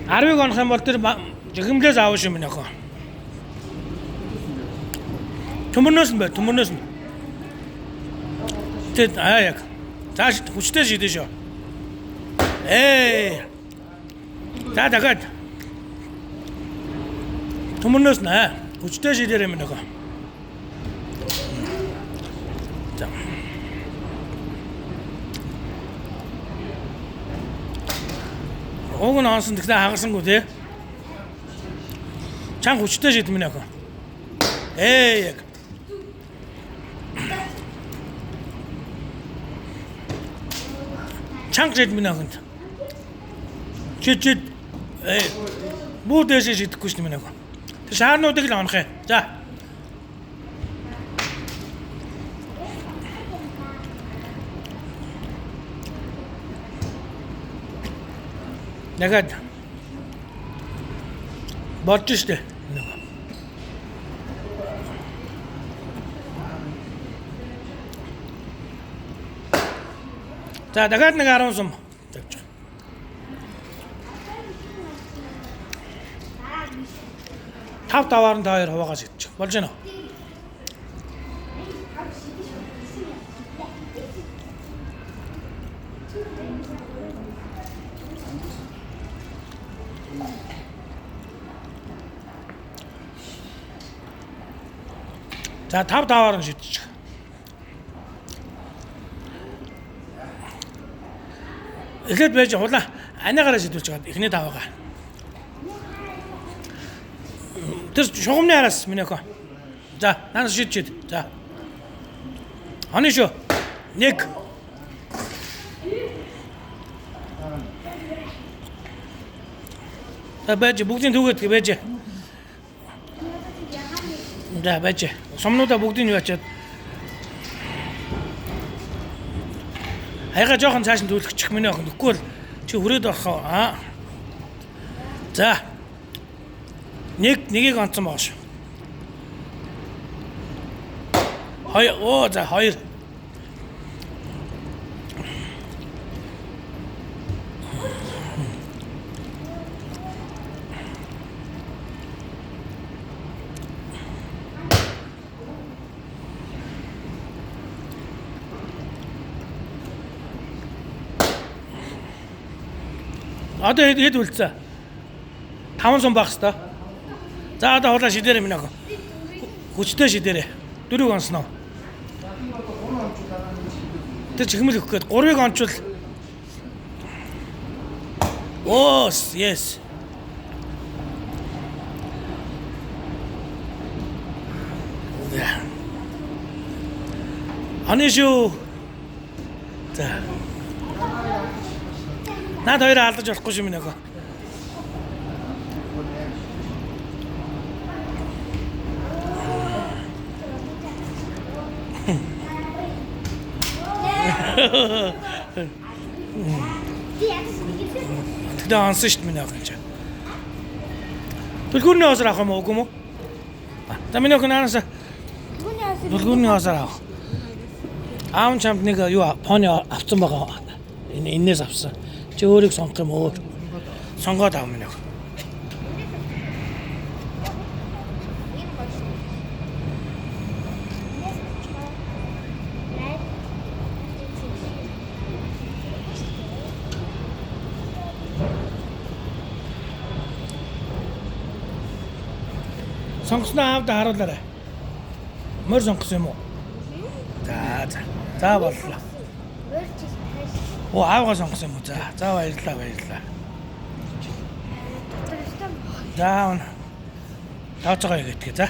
10-ыг онох юм бол тэр жигмлээс аав шүү минь охин. Төмөрнөөс нь бай, төмөрнөөс нь. Тэд аа яг. Цааш хүчтэй шидэ шүү. Ээ. За дахиад. Төмөрнөөс нь аа. Хүчтэй шидээр юм охин. За. Уг нь онсон тэгэхээр хагарсангүй тий. Чанга хүчтэй шид минь охин. Ээ яг. Чанга шид минь охинд. Чид чид. Ээ. Бүү дээшээ шидэхгүй шүү дээ минь охин. Тэр шаарнуудыг л онох юм. За. Дахиад болж штэ. За дахиад нэг 10 сум тавьчих. Тав таваар нь та хоёр хуваагаа шидчих. Болж байна уу? За тав таваар нь шидчих. Эхлээд байж хулаа анаагаараа шидүүлж байгаа. Эхний таваагаа. Тэр шугамны араас миний охин. За, наанаас шид шид. За. Оны шүү. Нэг. За байж бүгдийн түгээд байж. За байж. Сумнуудаа бүгдийг юу ачаад хаяга жоохон цааш нь түлхчих миний охин. Тэгэхгүй бол чи хүрээд орох аа. За. Нэг нэгийг онцсон байгаа шүү. Хоёр оо за хоёр. Одоо хэд хэд үлдсэн? 5 сум байх хэвээр. За одоо хулаа шидээрэй минь охин. Хүчтэй шидээрэй. Дөрөв онсноо. Тэр чихмэл өгөх гээд гурвыг ончвол Оос, yes. За. Аны шүү. За. Наад хоёроо алдаж болохгүй шүү минь охин. Тэгтээ онсон шүү дээ миний охин чинь. Түлхүүрний хоосоор авах юм уу үгүй юм уу? За миний охин наанаас түлхүүрний хоосоор авах. Аав нь чамд нэг юу пони авсан байгаа. Энэ энээс авсан. Чи өөрийг сонгох юм өөр. Сонгоод ав миний охин. Сонгосноо аавда харуулаарай. Морь сонгосон юм уу? За за. За боллоо. Оо аавгаа сонгосон юм уу? За за баярлалаа баярлалаа. За тооцоогоо хийгээдгээ за.